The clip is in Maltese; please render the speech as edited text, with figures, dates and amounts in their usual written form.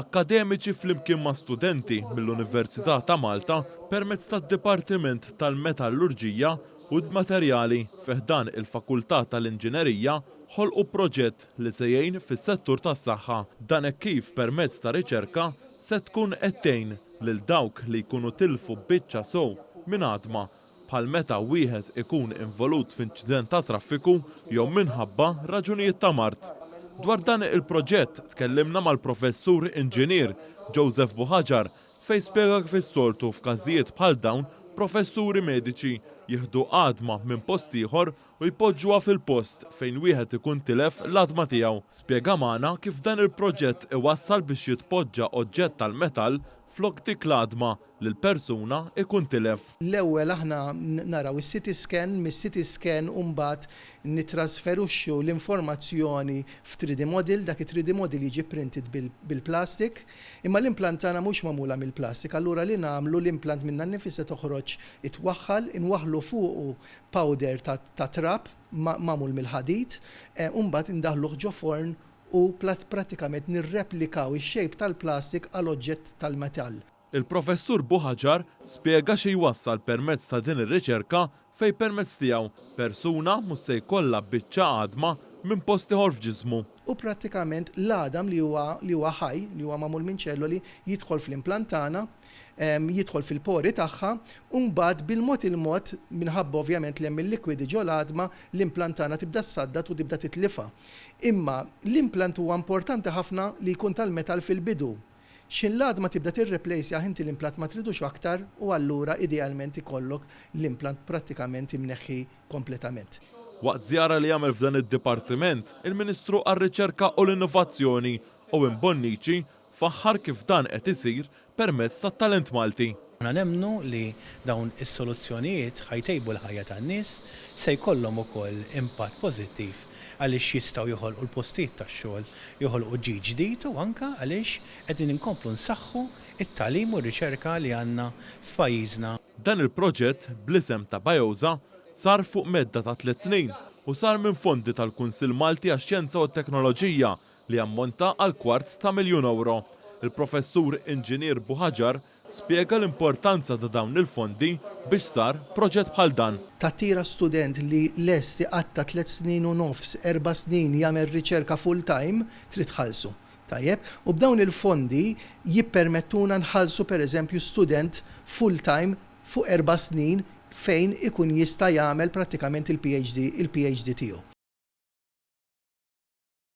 Akkademiċi flimkien ma' studenti mill-Università ta' Malta permezz tad-Dipartiment tal-Metallurġija u l-Materjali fi ħdan il-Fakultà tal-Inġinerija ħolqu proġett li se jgħin fis-settur tas-saħħa. Dan hekk kif permezz ta' riċerka se tkun qed tgħin lil dawk li jkunu tilfu biċċa sew minn għadma bħal meta wieħed ikun involut f'inċident tat-traffiku jew minħabba raġunijiet ta' mard. Dwar dan il-proġett tkellimna mal-Professur Inġinier Joseph Buhagiar fejn spjega kif is-soltu f'każijiet bħal dawn professuri mediċi jieħdu għadma minn post ieħor u jpoġġuha fil-post fejn wieħed ikun tilef l-għadma tiegħu. Spjega magħna kif dan il-proġett iwassal biex jitpoġġa oġġett tal-metall flok dik l-għadma li l-persuna jkun tilef. L-ewwel aħna naraw is-CT scan, mis-CT scan mbagħad nittrasferuxxu l-informazzjoni f'3D model, dak it-3D model jiġi printed bil-plastic, imma l-implant tagħna mhux magħmula mill-plastic, allura li nagħmlu l-implant minnha nnifisha toħroġ itwaħħal, inwaħħlu fuqu powder ta' trab magħmul mill-ħadid u mbagħad indaħħluh ġo forn u prattikament nirreplikaw ix-shape tal-plastic għal oġġett tal-metall. Il-Professur Buhagiar spjega xi jwassal permezz ta' din ir-riċerka fejn permezz tiegħu persuna mhux se jkollha biċċa għadma minn post ieħor f'ġismu. U prattikament l-għadam li huwa li huwa ħaj, li huwa magħmul minn ċelloli, jidħol fl-implant tagħna, jidħol fil-pori tagħha u mbagħad bil-mod il-mod, minħabba ovvjament li hemm il-likwidi ġol-għadma, l-implant tagħna tibda ssaddad u tibda titlifha. Imma l-implant huwa importanti ħafna li jkun tal-metall fil-bidu. X'ħin l-għadma tibda tirreplejsjah inti l-implant ma tridux aktar u allura idealment ikollok l-implant prattikament imneħħi kompletament. Waqt żjara li għamel f'dan id-dipartiment, il-Ministru għar-Riċerka u l-Innovazzjoni, Owen Bonnici, faħħar kif dan qed isir permezz tat-talent Malti. Aħna nemmnu li dawn is-soluzzjonijiet ħa jtejbu l-ħajja tan-nies, se jkollhom ukoll impatt pożittiv għaliex jistgħu joħolqu l-postijiet tax-xogħol, joħolqu ġid ġdid u anke għaliex qegħdin inkomplu nsaħħu t-tagħlim u r-riċerka li għandna f'pajjiżna. Dan il-proġett, bl-isem ta' BIOSA, sar fuq medda ta' tliet snin u sar minn fondi tal-Kunsill Malti għax-Xjenza u t-Teknoloġija li jammonta għal kwart ta' miljun ewro. Il-Professur Inġinier Buhagiar spjega l-importanza ta' dawn il-fondi biex sar proġett bħal dan. Tattira student li lest iqatta' tliet snin u nofs, erba' snin jagħmel riċerka full time, trid tħallsu. Tajjeb? U b'dawn il-fondi jippermettuna nħallsu pereżempju student full time fuq erba' snin fejn ikun jista' jagħmel prattikament il-PhD il-PhD tiegħu.